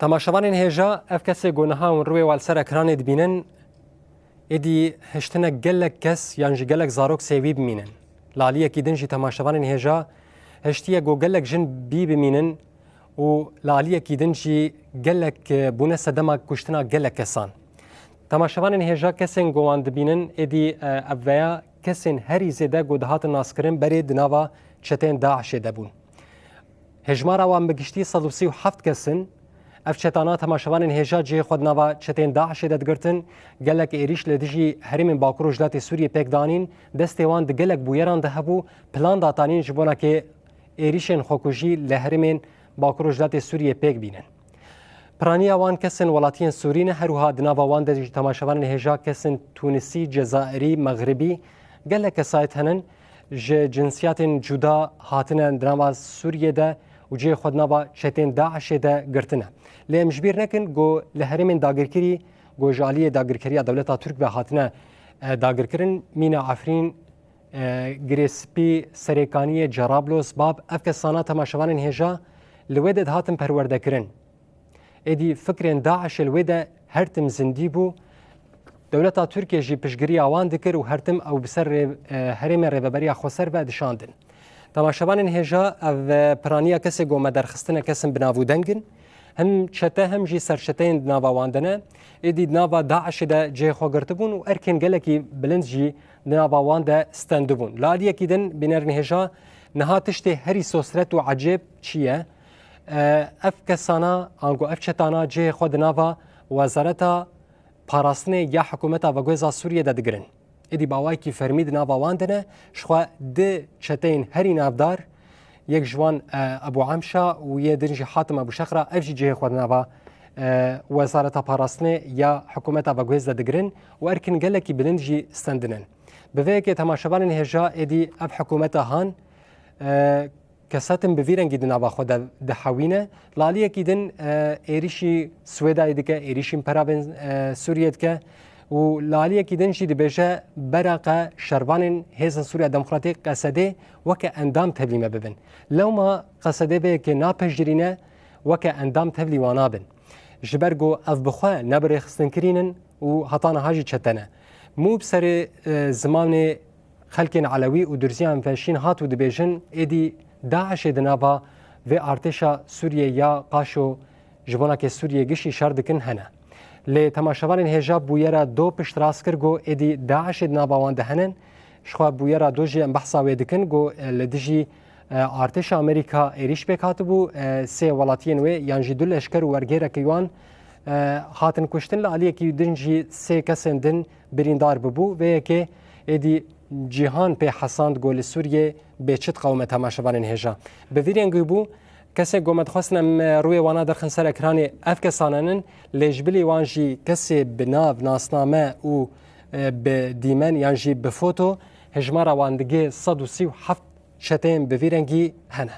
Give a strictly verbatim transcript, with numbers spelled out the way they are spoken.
Temaşevanên hêja, ev kesê ku niha hûn rûyê wan li ser ekranê dibînin, êdî hiştine gelek kes yan jî gelek zarok sê wî bimînin. Li aliyekî din jî temaşevanên hêja hiştiye ku gelek jin bî bimînin û li aliyekî din jî gelek, e, bûne sedema kuştina gelek kesan. Temaşevanên hêja kesên ku wan dibînin, êdî, e, ev veya kesên herî zêde ku dihatin naskirin berê di nava çeteyên DAIŞê de bûn. Hejmara wan bi giştî sed û sî û heft kes in. Ev çetana temaşevanên hêja cihê xwe di nava çeteyên DAIŞê de digirtin. Gelek êrîş li dijî herêmên Bakur û Rojhilatê Sûriyê pêk danîn. Destê wan di gelek bûyeran de hebû. Plan datanîn ji bona ke êrîşên xwekujî li herêmên Bakur û Rojhilatê Sûriyê pêk bînin. Piraniya wan kesên welatiyên Sûrî ne, her wiha di nava wan de jî temaşevanên hêja kesên Tûnisî, Cezayirî, Mexribî, gelek kesayet henin ji cinsiyatên cuda hatine di nava Sûriyê de û cihê xwe di nava çetên DAIŞê de girtine. Lê em ji bîr nekin ku li herêmên dagirkirî ku ji aliyê dagirkeriya dewleta Tirk ve hatine, e, dagirkirin, mîna Efrîn, e, Girê Spî, Serêkaniyê, Cerablos, Bab, ev kesana temaşevanên hêja li wê de dihatin perwerdekirin. Êdî fikrên DAIŞê li wê de her tim zindî bû. Dewleta Tirkiye jî piştgiriya wan dikir û her tim ew bi ser rê-, e, herêmên Rêveberiya Xweser ve dişandin. Temaşevanên hêja, ev, e, piraniya kesê ku me derxistine kesin bi nav û deng in. Him çete him jî serçeteyên di nava wan de ne. Êdî di nava DAIŞê de cihê xwe girtibûn û erkên gelekî bilind jî di nava wan de stendibûn. Li aliyekî din bînerên hêja niha tiştê herî sosret û ecêb çi ye? E, ev kesana, ango ev çetana cihê xwe di nava Wezareta Parastinê ya hikûmeta veguhêza Sûriyê de digirin. Êdî bi awayekî fermî di nava wan de ne, ji xwe di çeteyên herî navdar, yek ji wan, e, Ebû Emşa û yê din jî Hatim Ebû Şexra, ev jî cihê xwe di nava, e, Wezareta Parastinê ya hikûmeta veguhêz de digirin û erkin gelekî bilind jî stendinin. Bi vê yekê temaşevanên hêja êdî ev hikûmeta han, e, kesatin bi vî rengî di nava xwe de dihewîne. Li aliyekî din, e, êrîşî Swêdayê dike, êrîşî peravên, e, Sûriyê dike û li aliyekî din jî dibêje, bera qe şervanên Hêzên Sûriya Demokratîk, Qesedê, weke endam tevlî me bibin. Lewma Qesedê vê yekê napejirîne, weke endam tevlî wan nabin. Ji ber ku ev bi xwe ne bi rêxistinkirîn in û heta niha jî çete ne. Mû bi serê, e, zimanê xelkên Elewî û Durziyan ve şîn hat û dibêjin, êdî DAIŞê di nava vê artêşa Sûriyê ya qaşo ji bona ke Sûriyê gişî şer dikin hene. Lê temaşevanên hêja bûyera do piştrast kir ku êdî DAIŞê di nava wan de henin. Ji xwe bûyera do jî em behsa wê dikin ku, e, li dijî, e, artêşa Amerîka êrîş pêk hatibû, e, sê welatiyên wê yan jî du leşker û wergêrekî wan, e, hatin kuştin, li aliyekî din jî sê kesên din birîndar bibû. Vê yekê êdî cîhan pê hesand ku li Sûriyê bê çi diqewime temaşevanên hêja. Bi vî rengî bû, kesên ku me dixwestin em, e, rûyê wana derxin ser ekranê ev kesan henin, lê ji bilî wan jî kesê bi nav, nasname û, e, bi dîmen yan jî bi foto, hejmara wan digê sed û sî û heft çeteyên bi vî rengî hene.